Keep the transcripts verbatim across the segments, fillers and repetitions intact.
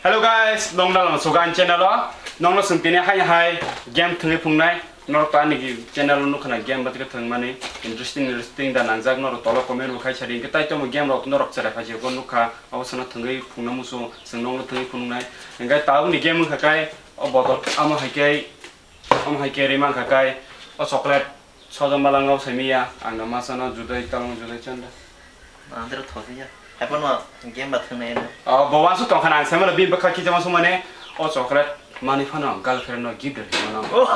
Hello guys, nong dal sugan channel o. Nong no sung tini hai hai game thwngwi phungnai. Norok ta ani channel o nukha na game bathik thwngmani interesting interesting da nangjak norok tolo comment bo khai sadi. Hwnkhe tai tongmo game rok norok cherai phai jagw nukha. Abo sana thwngwi phungna musu, chwng nong no thwngwi phungnai. Hwnkhe tabuk ni game wngkha kai o botol amo hai kai Omo hai khe ri mankha kai, o chocolate sojom balang o sai miya, ang no masa no judai talong judai chanda. Ang tero thosi ya. Haipano game ba thang nai no. O bo wansu tong khana ang sai mano bini bwkha kisa wansu mane o chocolate mani phano girlfriend no gift ri mano.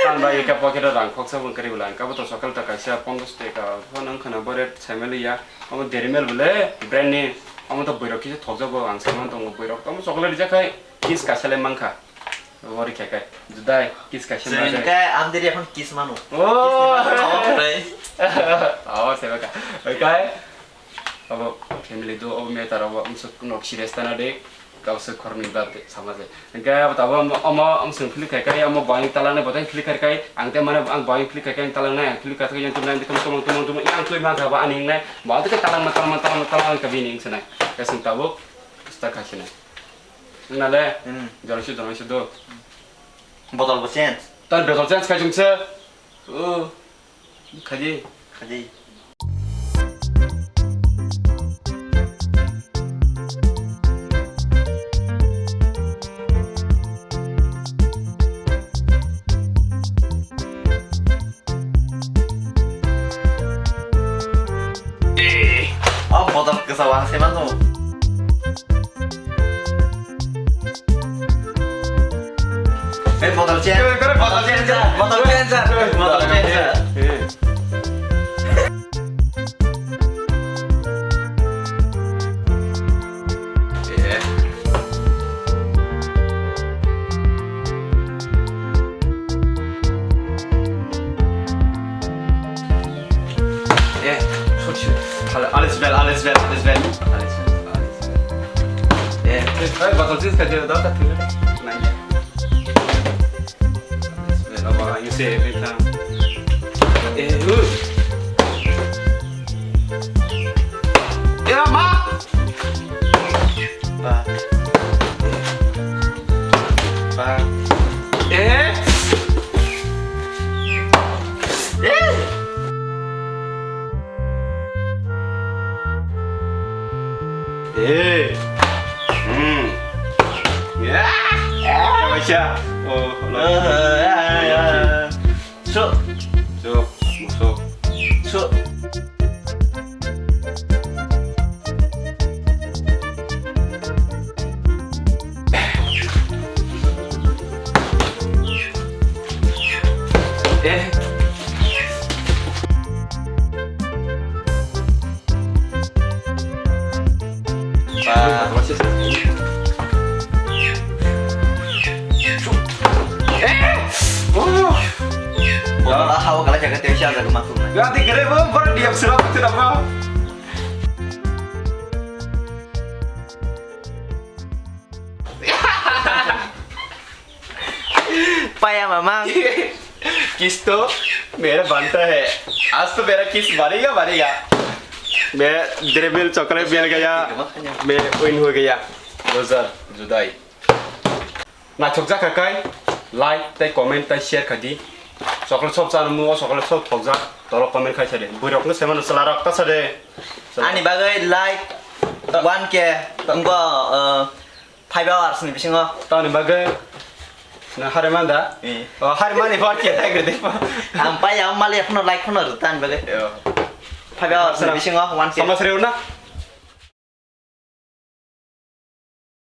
Tan bai ka pocket o rang khoksa bung kari bwla ang ka bo to chocolate ta kaisa pondos taka phano ang khana bo ret sai mali ya. Omo Dairy Milk bwle brand ni, omo to bwrok kisa thokjago ang sai man tongo bwrok omo chocolate rijak khai kiss kaisa le mankha. Ori khe kai. Judai, kiss kaisa ma Chwng dai. Khe amdiri ekhon kiss manu. Oh. Kiss ni bagwi kok kwrwi. Oh, sebe ka. Kai. Abo family do, abo matter abo amsuk nok serious tana de. Kau se khorni bab sama se. Kai abo tabo amo, amo amsuk fili kai kai, amo bang talang ne botang fili kai kai. Ang te mane ang bang fili kai kai talang ne, fili kai kai yang tum nang tum tum tum tum yang tui ma ka ba aning ne. Ba te talang ma talang ma talang ma talang ka bining senai. Kasung tabuk. Sta ka senai. Nale, hmm, jorang se jorang se do. Botol bo change. Tar botol change khai jung se. Oh, khaji. Khaji. Eh, oh, botol kesa wang se manto. Eh, botol change. Eh, kore botol change. Botol change. Eh, botol change. Eh. Eh, sorry, sorry. Alles well, alles well, alles well. Alles well, alles well. Eh, eh, botol change ka jera dawta thile. Nanya. Alles well, aber eigentlich sehr, wenn dann. Eh, uh. Ja, Mann! Ba. Ba. Eh? Eh? Eh. Hmm. Ya. Ya. Baca. Oh, eh, ya, ya. Sok. Sok, sok. Sok. Eh. Ba. Eh! Oh! Wala hawa kala jaga te sha jaga matung. Gati kare bo bar diam sira pati apa? Paya mamang. किस तो मेरा बनता है। आज तो मेरा किस बनेगा, बनेगा। मैं Dairy Milk chocolate मिल गया। मैं win हो गया। Loser, judai. Naithok jakha kai, like tei comment tei share khai di. Chocolate sob chana mu, o chocolate sob thokjak, tolo comment khai sadi. Buirok no semano chwla rok ta sadi. Ani bagwi like one K, wngkha, uh, five hours ni bisingo. Tamni bagwi na hari manda? Eh. Oh, hari mani bor ke tag de. Ang pai ang mali ekhno like khno rw tani bagwi. Yo. Five hours ni bisingo one K. Sama sari na?